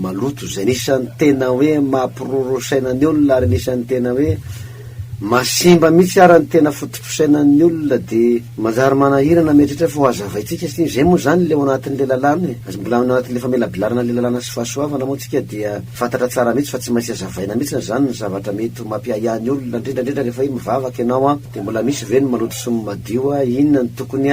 maloto izay anisan'ny tena hoe mampiroro saina ny olona ary anisan'ny tena hoe mahasimba mihitsy ara ny tena foto-pisainan'ny olona dia manjary manahirana mieritreritra fa ho hazavaintsika satria izay moa izany ilay ao anatin'ilay lalàna e, mbola ao anatin'ilay famelabelarana ilay lalàna sy fahasoavana moa tsika dia fantatra tsara mihitsy fa tsy maintsy hazavaina mihitsy izany ny zavatra mety ho mampiahiahy ny olona indrindra indrindra rehefa hoe mivavaka ianao an, dia mbola misy ve ny maloto sy ny madio an, inona no tokony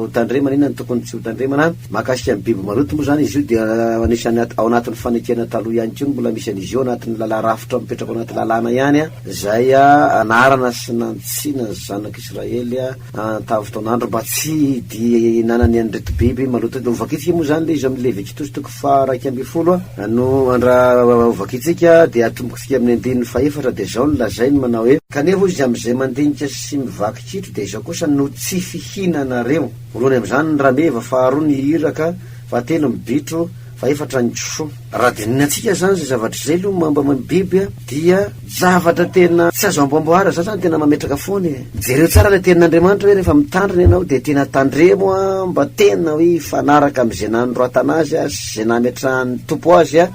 ho tandremana, inona no tokony tsy ho tandremana. Mahakasika ny biby maloto moa izany izy io dia anisan'ny ao anatin'ny fanekena taloha ihany koa no mbola misy an'izy io anatin'ny lalà rafitra mipetraka ao anaty lalàna ihany izay anarana sy nantsina ny zanak'Israely an-tafotaon'andro mba tsy hihinanany an'ireto biby maloto ireto. Hovakintsika moa izany ilay izy amin'ny Levikitosy toko faha-11 no andra hovakintsika dia atombokitsika amin'ny andininy fahefatra dia izao no lazainy manao hoe. Kanefa hoy izy amin'izay mandinika sy mivaky kitro dia izao kosa no tsy fihinanareo. Voalohany amin'izany ny rameva, faharoa ny iraka, fahatelo ny bitro, fahefatra ny kisoa. Raha dinihina-tsika izany izay zavatra izay aloha momba ny biby dia zavatra tena tsy azo amboamboarina, za zany tena mametraka foana e! Jereo tsara ilay tenin'Andriamanitra hoe rehefa mitandrina ianao dia tena tandremo mba tena hoe hifanaraka amin'izay nanoratana azy sy izay nametrahan'ny Tompo azy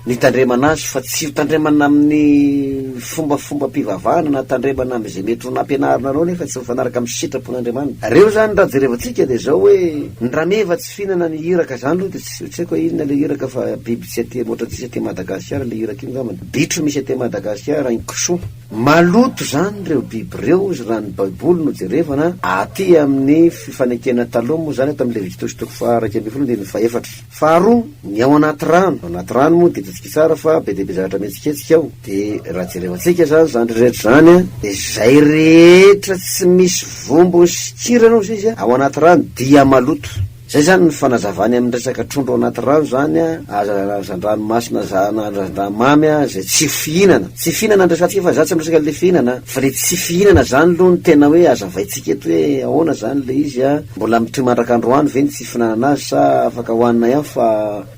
ny hitandremana azy fa tsy ho tandremana amin'ny fombafombam-pivavahana na tandremana amin'izay mety ho nampianarina anao nefa tsy mifanaraka amin'ny sitrapon'Andriamanitra. Reo zany raha jerevantsika dia zao hoe ny rameva tsy fihinana ny iraka zany aloha dia tsy tsy haiko hoe inona le iraka fa biby tsy aty ohatran'ny tsisy aty Madagasikara le iraka io ngambany. Bitro misy aty Madagasikara, ny kisoa. Maloto zany ireo biby ireo izy raha ny baiboly no jerevana aty amin'ny fifanekena taloha moa zany ato amin'ny Levititosy toko faha 11 andininy fahefatra. Faharoa, ny ao anaty rano. Ao anaty rano moa dia hitantsika tsara fa be dia be zavatra mihetsiketsika ao. Dia raha jerevantsika izany izany rehetra izany, dia izay rehetra tsy misy vombony sy kirany hozy izy ao anaty rano dia maloto. Izay izany ny fanazavany amin'ny resaka trondro ao anaty rano izany, hazandranomasina, hazandranomamy, izay tsy fihinana. Tsy fihinana no resahantsika fa izaho tsy miresaka an'ilay fihinana, fa ilay tsy fihinana izany aloha no tena hoe hazavaintsika eto hoe ahoana izany ilay izy an. Mbola mitohy mandraka androany ve ny tsy fihinanana azy sa afaka hohanina ihany fa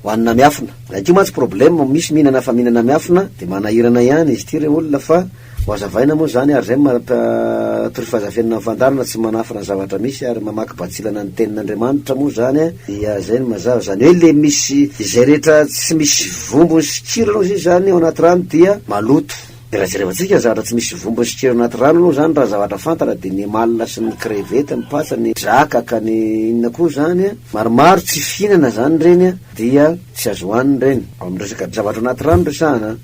hohanina miafina? Zay koa mantsy problème, misy mihinana fa mihinana miafina de manahirana ihany izy ity re olona fa ho hazavaina moa zany ary zay mampa torifazafenina ny fandaharana tsy manafina zavatra misy ary mamaky batsilana ny tenin'Andriamanitra moa zany dia zay no mazava, zany hoe le misy izay rehetra tsy misy vombony sy kirany ozy izy zany ao anaty rano dia maloto. Dia raha jerevantsika ny zavatra tsy misy vombony sy kira anaty rano aloha zany raha zavatra fantatra dia ny emalina sy ny crevette, ny patsa, ny drakaka, ny inona koa zany an, maromaro tsy fihinana zany ireny an, dia tsy azo hohanina ireny. Ao amin'ny resaka zavatra anaty rano resahana an.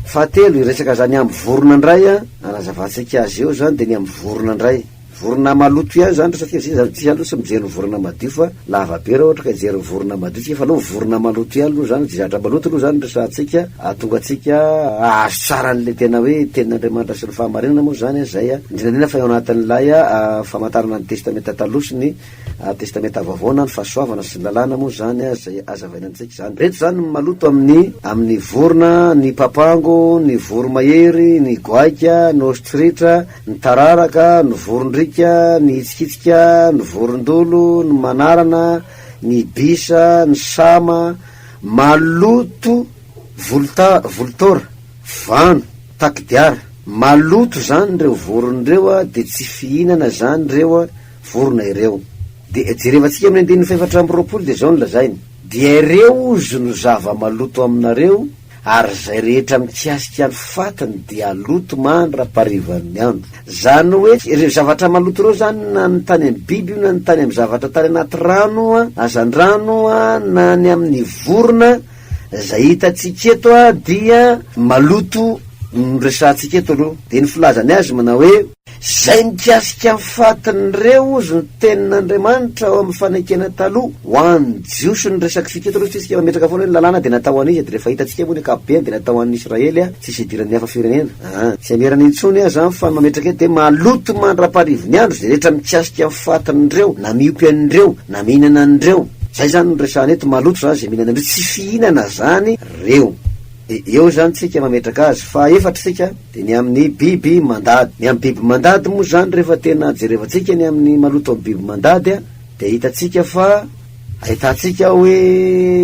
Fahatelo, hiresaka zany amin'ny vorona indray an, anazavantsika azy eo zany dia ny amin'ny vorona indray. Vorona maloto ihany zany satria zay zany tsisy aloha tsy mijery ny vorona madio fa lava be raha ohatra ka hijery ny vorona madio tsika fa aloha ny vorona maloto ihany aloha zany zay zavatra maloto aloha zany resahantsika ahatonga antsika hahazo tsara an'le tena hoe tenin'Andriamanitra sy ny fahamarinana moa zany a zay a indrindra indrindra fa eo anatin'ilay famantarana ny testamenta taloha sy ny testamenta vaovao na ny fahasoavana sy ny lalàna moa zany a zay azavaina amintsika izany reto zany ny maloto amin'ny amin'ny vorona ny papango ny voromahery ny goaika ny ostritra Ny tararaka, ny vorondriaka, ny hitsikitsika, ny vorondolo, ny manarana, ny bisa, ny sama, maloto, volta, voltora, vano, takidiara. Maloto zany ireo vorona ireo a, dia tsy fihinana zany ireo vorona ireo. Dia jerevantsika amin'ny andininy fahefatra amby 20 dia izao no lazainy, Dia ireo ozy no zava-maloto aminareo, Ary izay rehetra mikasika ny fatiny dia haloto mandra-paharivan'ny andro. Izany hoe ireo zavatra maloto ireo izany na ny tany amin'ny biby io na ny tany amin'ny zavatra tany anaty rano, hazandrano, na ny amin'ny vorona, izay hitantsika eto dia maloto no resahantsika eto aloha. Dia ny filazany azy manao hoe. Izay mikasika ny fatin'ireo, hozy ny tenin'Andriamanitra ao amin'ny fanekena taloha, ho an'ny Jiosy ny resaka fika eto aloha satria isika mametraka foana hoe ny lalàna dia natao ho an'iza dia rehefa hitantsika moa ny ankapobeny dia natao ho an'ny Israely tsisy idiran'ny hafa firenena aa tsy hamerana intsony aho zany fa ny mametraka eto dia maloto mandra-parivon'ny andro izay rehetra mikasika ny fatin'ireo na miompy an'ireo na mihinana an'ireo zay zany no resahana eto maloto zany izay mihinana an'ireo tsy fihinana zany reo. Dia eo izany tsika mametraka azy. Fahaefatra isika dia ny amin'ny biby mandady. Ny amin'ny biby mandady moa izany rehefa tena jerevantsika ny amin'ny maloto amin'ny biby mandady dia hitantsika fa ahitantsika hoe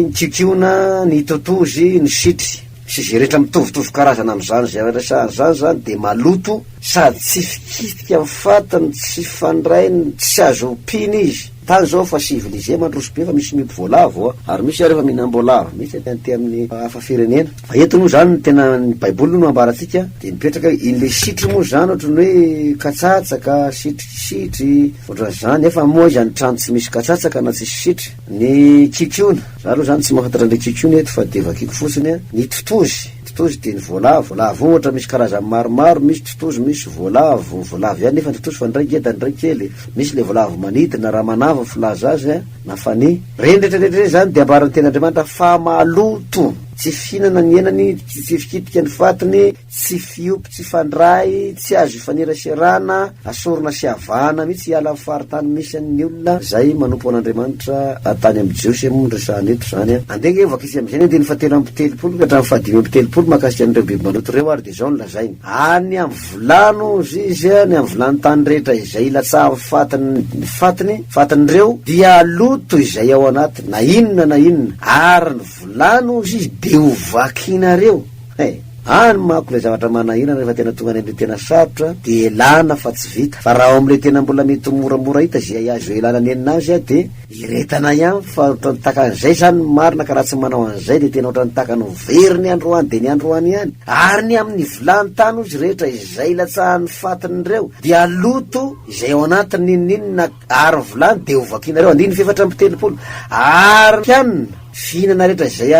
ny kiokiona, ny totozy, ny sitry sy izay rehetra mitovitovy karazana amin'izany izay resahana izany izany dia maloto sady tsy fikitika amin'ny fatiny, tsy fandrainy, tsy azo ompiana izy. Tany zao fa civilisé mandroso be fa misy miompy voalavo a! Ary misy ary efa mihinam-boalavo mihitsy aty amin'ny hafa firenena. Fa eto moa zany ny tena ny baiboly no ambarantsika dia mipetraka hoe iny le sitry moa zany ohatran'ny hoe katsatsaka, sitry sitry, ohatran'izany nefa moa aiza ny trano tsy misy katsatsaka na tsisy sitry. Ny kikiona, za aloha zany tsy mahafantatra an'le kikiona eto fa dia vakiko fotsiny a. Ny totozy, totozy dia ny voalavo, voalavo ohatra misy karazany maromaro, misy totozy, misy voalavo, voalavo ihany nefa ny totozy fa ny iray ngeda ny iray kely. Misy le voalavo manidina, ramanavy ny filaza azy a, na fanihy. Reny rehetra rehetra reny zany dia ambaran'ny tenin'Andriamanitra fa maloto, tsy fihinana ny henany, tsy fikitika ny fatiny, tsy fiompy, tsy fandray, tsy azo ifaneraserana, asorina sy avahana mihitsy hiala amin'ny faritany misy an'ny olona izay manompo an'Andriamanitra tany amin'ny Jiosy moa no resahana eto izany a. Andeha ange vakitsy amin'izay ny andininy fahatelo amby telopolo ka hatramin'ny fahadimy amby telopolo mahakasika an'ireo biby maloto ireo ary dia izao no lazainy, Any amin'ny Vilany hozy izy, ny amin'ny vilany tany rehetra izay ilatsahan'ny fatiny, ny fatiny, fatin'ireo, dia haloto izay ao anatiny, na inona na inona, ary ny vilany hozy izy dia ho vakinareo. He! Any manko ilay zavatra manahirana rehefa tena tonga any amin'ilay tena sarotra dia elana fa tsy vita, fa raha ao amin'ilay tena mbola mety ho moramora hita izay azo elana nenina azy dia Iretana ihany fa ohatran'ny takan'izay izany ny marina ka raha tsy manao an'izay dia tena ohatran'ny takany ho very ny androany dia ny androany ihany. Ary ny amin'ny vilany tany hozy rehetra izay ilatsahan'ny fatin'ireo dia loto izay ao anatiny n'inon'inona ary ny vilany dia ho vakinareo. Andininy faha-34. Ary ny hanina, fihinana rehetra izay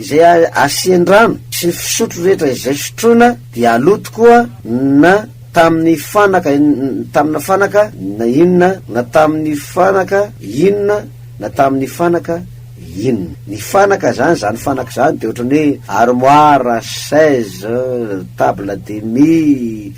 izay asian-drano sy ny fisotro rehetra izay sotroina dia haloto koa na Tamin'ny fanaka, tamina fanaka na inona, na tamin'ny fanaka inona, na tamin'ny fanaka inona. Ny fanaka zany, zany fanaka zany de ohatran'ny hoe armoire, chaise, table de nuit,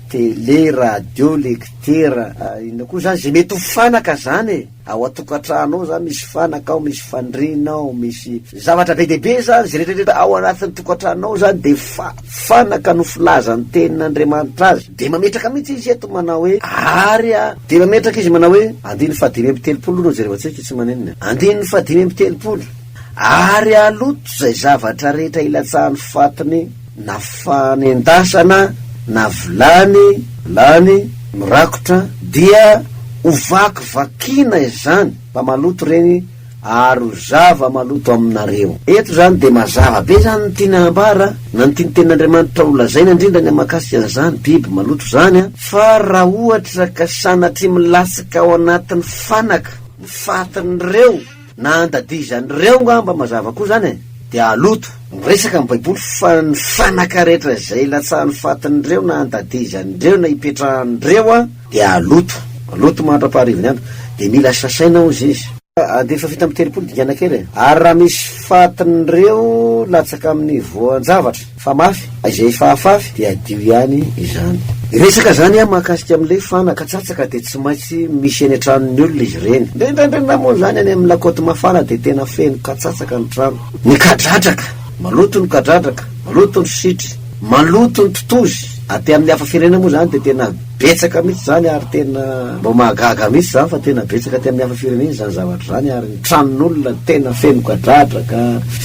télé, radio, lectera, inona koa zany, zay mety ho fanaka zany e. Ao an-tokantrano ao zany misy fanaka ao, misy fandriana ao, misy zavatra be dia be zany, zay rehetra rehetra ao anatin'ny tokantrano ao zany de fa fanaka no filazan'ny tenin'Andriamanitra azy. De mametraka mihitsy izy eto manao hoe ary a, de mametraka izy manao hoe, andininy fahadimy amby telopolo no jerevantsika tsy maninona, andininy fahadimy amby telopolo, ary haloto izay zavatra rehetra ilatsahan'ny fatiny na fanendasana na vilany, vilany mirakotra dia ho vakivakiana izany fa maloto ireny ary ho zava-maloto aminareo. Eto izany dia mazava be izany ny tiana hambara na ny tian'ny tenin'Andriamanitra ho lazaina indrindra ny mahakasika an'izany biby maloto izany fa raha ohatra ka sanatria milatsaka ao anatin'ny fanaka ny fatin'ireo Na andadizan'ireo ngamba mazava koa zany e! Dia haloto. Miresaka ny baiboly fa ny fanaka rehetra izay ilatsahan'ny fatin'ireo na andadizan'ireo na ipetrahan'ireo an, dia haloto. Haloto mandra-paharivony andro. Dia mila sasaina hozy izy. Andininy fahafito amby telopolo dingana kely e! Ary raha misy fatin'ireo latsaka amin'ny voan-javatra. Fa mafy, izay efa afafy dia hadio ihany izany. Resaka zany an mahakasika amin'ilay fanaka katsatsaka dia tsy maintsy misy eny an-tranon'ny olona izy ireny. Indraindray moa zany any amin'ny lakaoty mafana dia tena feno katsatsaka ny trano. Ny kadradraka, maloto ny kadradraka, maloto ny sitry, maloto ny totozy. Aty amin'ny hafa firenena moa zany dia tena betsaka mihitsy zany ary tena mbô mahagaga mihitsy zany fa tena betsaka aty amin'ny hafa firenena izany zavatra izany ary ny tranon'olona tena feno kadradraka,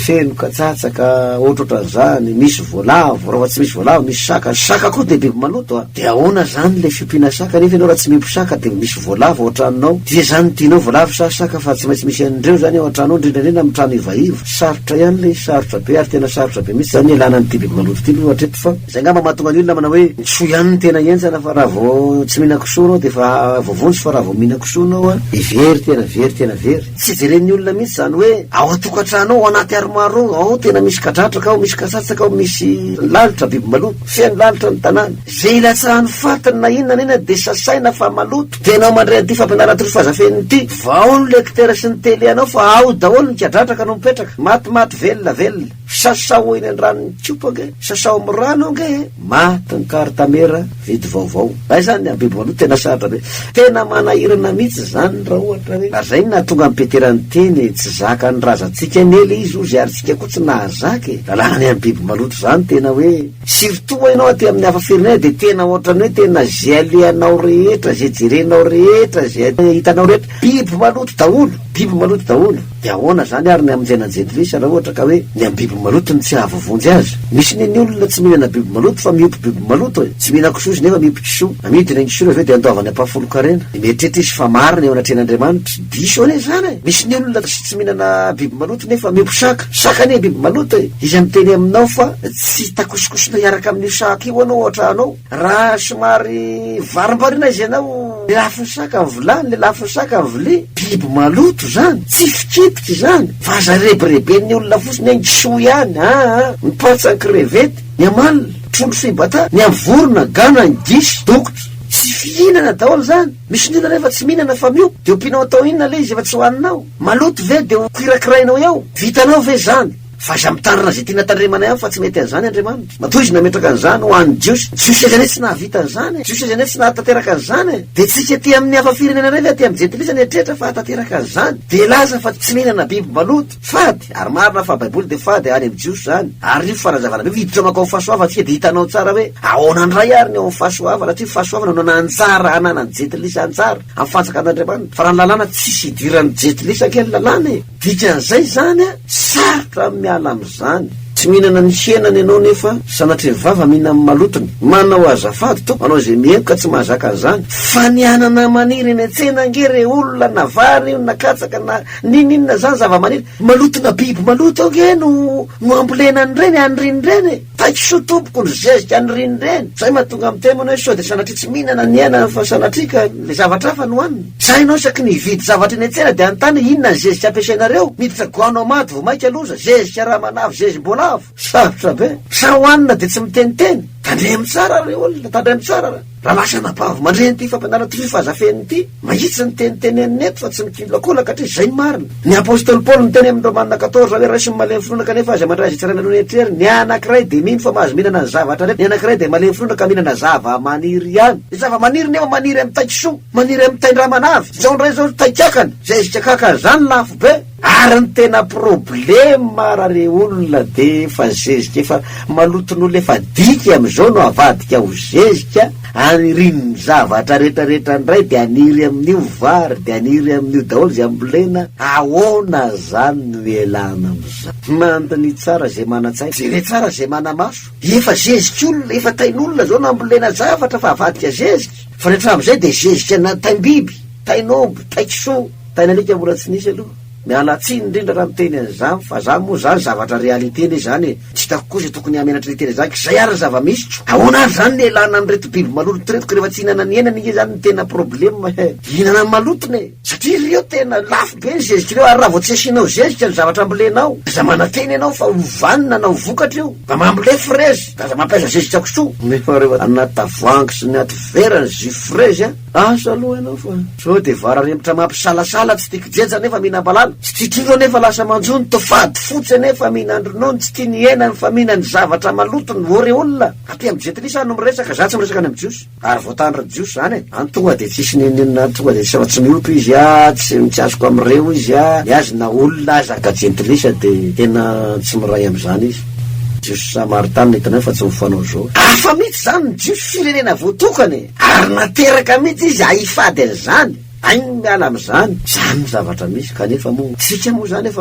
feno katsatsaka, ohatrohatran'izany, misy voalavo, raha tsy misy voalavo misy saka, ny saka koa dia biby maloto a! Dia ahoana zany le fiompiana saka nefa ianao raha tsy miompy saka dia misy voalavo ao an-tranonao, dia zany no tianao voalavo sa saka fa tsy maintsy misy an'ireo zany ao an-trano ao indrindra indrindra amin'ny trano ivaiva, sarotra ihany le izy, sarotra be ary tena sarotra be mihitsy zany ialana an'ity biby maloto ity aloha hatreto fa. Zay angamba mahatonga ny olona manao hoe ny kisoa ihany no tena henjana fa raha vao tsy mihinan-kisoa anao dia efa voavonjy fa raha vao mihinan-kisoa anao an dia very tena very tena very. Tsy jeren'ny olona mihitsy izany hoe ao an-tokantrano ao, ao anaty armoire ao, ao tena misy kadradraka ao, misy kasatsaka ao, misy lalitra, biby maloto. Feno lalitra ny tanàna. Izay ilatsahan'ny fatiny na inona na inona dia sasaina fa maloto. Dia ianao mandray an'ity fampianarana Trofazafenina ity, vao ny lecteur sy ny télé anao fa ao daholo ny kadradraka no mipetraka. Maty maty velona velona. Sasao eny an-dranon'ny kopa ange, sasao amin'ny rano ange e! Maty ny carte mère, vidy vaovao. Zay zany ny biby maloto tena sarotra be. Tena manahirana mihitsy zany raha ohatra hoe. Ary zay no nahatonga an'i Petera niteny e, tsy zakan'ny razantsika anie le izy hozy ary tsika koa tsy nahazaka e. Lalàna ny an'ny biby maloto zany tena hoe. Surtout enao aty amin'ny hafa firenena dia tena ohatran'ny hoe tena ze alehanao rehetra, ze jerenao rehetra, ze hitanao rehetra, biby maloto daholo, biby maloto daholo. Dia ahoana izany ary ny hamonjena ny jentilisa raha ohatra ka hoe ny am-biby maloto no tsy hahavoavonjy azy? Misy ny ny olona tsy mihinana biby maloto fa miompy biby maloto e! Tsy mihinan kisoa izy nefa miompy kisoa. Amidiny ny kisoa avy eo dia andoavany ampahafolon-karena. Dia mieritreritra izy fa marina eo anatrehan'Andriamanitra. Diso anie izany e! Misy ny olona tsy mihinana biby maloto nefa miompy saka. Saka anie biby maloto e! Iza miteny aminao fa tsy takosokosona hiaraka amin'io saka io anao ao an-trano ao? Raha somary varimbariana izy ianao, lelafin'ny saka ny vilany, lelafin'ny saka ny vilia. Biby maloto izany, tsy fikitika izany, fa aza rebireben'ny olona fotsiny hoe ny kisoa ihany, aa, ny patsa, ny krevety, ny amalona, trondro fibata, ny amin'ny vorona, gana, ny gisa, dokotra. Tsy fihinana daholo izany. Misy ny olona nefa tsy mihinana fa miompy, dia ompianao atao inona ilay izy efa tsy hohaninao? Maloto ve dia ho kirakirainao eo? Vitanao ve izany? Fa aza mitandrina izay tiana tandremana ihany fa tsy mety an'izany Andriamanitra. Matoa Izy nametraka an'izany ho an'ny Jiosy. Jiosy aiza anie tsy nahavita an'izany e! Jiosy aiza anie tsy nahatanteraka an'izany e! Dia tsika aty amin'ny hafa firenena indray ve aty amin'ny jentilisa nieritreritra fa hahatanteraka an'izany? Dia hilaza fa tsy mihinana biby maloto? Fady! Ary marina fa Baiboly dia fady any amin'ny Jiosy izany. Ary io fanazavana be io hiditra mankao amin'ny fahasoavana tsika dia hitanao tsara hoe ahoana indray ary ny ao amin'ny fahasoavana satria fahasoavana no ananjara ananan'ny jentilisa anjara amin'ny fanjakan'Andriamanitra. Fa raha ny lalàna tsisy idiran'ny jentilisa ange ny lalàna e! Dikan'izay izany an, sarotra ny miala amin'izany. Tsy mihinana ny henany ianao nefa sanatria ny vava mihinana ny malotony. Manao azafady tompoko, manao izay mihaino ka tsy mahazaka an'izany. Fa ny anana maniry eny an-tsena ange re olona na vary io na katsaka na n'inon'inona izany zava-maniry, malotona biby maloto ange no no ambolena an'ireny anirian'ireny e! Taikisoa tompoko ny zezika anirian'ireny. Zay mahatonga miteny manao hoe sao dia sanatria tsy mihinana ny hena fa sanatria ka le zavatra hafa no hanina. Za ianao isaky ny hividy zavatra eny an-tsena dia anontany hoe inona ny zezika ampiasainareo? Miditra guano mady vao maika loza, zezika ramanavy, zezi-boalavo. Sarotra be. Sa hohanina dia tsy miteniteny? Tandremo tsara ry olona, tandremo tsara ra. Raha lasa anabavy mandre an'ity fampianarana ity fahazafenina ity, mahitsy ny teny tenenina eto fa tsy mikiolakolaka satria izay ny marina. Ny apostoly Paoly niteny amin'ny Romana 14 hoe raiso ny malemy finoana kanefa aza mandray azy tsaraina noho ny eritreriny. Ny anankiray dia mino fa mahazo mihinana ny zavatra rehetra, ny anankiray dia malemy finoana ka mihinana zava-maniry ihany. Ny zava-maniry nefa maniry amin'ny taikisoa. Maniry amin'ny tain-dramanavy. Izao indray izao ry tain-kakana. Zezika kakana izany lafo be. Ary ny tena problema ra re olona de efa zezika efa maloton'olona efa diky amin'izao no avadika ho zezika anirin'ny zavatra rehetra rehetra indray de aniry amin'io vary de aniry amin'io daholo izay ambolena ahoana zany no ialana amin'izany? Mandiniha tsara izay manan-tsaina, jere tsara izay mana-maso. Efa zezik'olona, efa tain'olona izao nambolena zavatra fa avadika zezika. Fa ny hatramin'izay dia zezika na taim-biby, tain'omby, tai-kisoa, tain'alika mbola tsy nisy aloha. Miala tsiny indrindra raha miteny an'izany fa za moa zany zavatra réalité anie zany e! Tsy hitako koa izay tokony hahamenatra ny hiteny an'izany k'izay ary ny zava-misy ko! Ahoana ary zany ny hialana an'ireto biby maloto ireto ko rehefa tsy hihinana ny henany ange zany no tena problème e! Hihinana ny malotony e! Satria ireo tena lafo be ny zezika ireo ary raha vao tsy asianao zezika ny zavatra ambolenao, aza manantena ianao fa ho vanona na ho vokatra io. Mba mambolea frezy, aza mampiasa zezika kisoa. Nefa rehefa anaty tavoahangy sy ny anaty vera ny jus frezy a! Asa aloha ianao fa sao dia vararemotra mampisalasala, tsy tia kijeja nefa mihinam-balala, tsy tia trondro anefa lasa manjono, toa fady fotsy anefa mihinan-dronono, tsy tia ny henany fa mihinany zavatra maloto ny ô re olona! Aty amin'ny jentilisa aho no miresaka, za tsy miresaka any amin'ny jiosy. Ary voatandrin'ny jiosy izany e! Any tonga dia tsisy n'inon'inona any tonga dia tsy afa-tsy miompy izy a, tsy tsy azoko amin'ireo izy a, ny azy na olona aza ka jentilisa dia tena tsy miray amin'izany izy. Jiosy samaritanina hitanao fa tsy mifanao zao. Hafa mihitsy izany ny jiosy, firenena voatokana e! Ary nateraka mihitsy izy hahifady an'izany, hainy ny miala amin'izany. Izany ny zavatra misy kanefa moa tsika moa izany efa.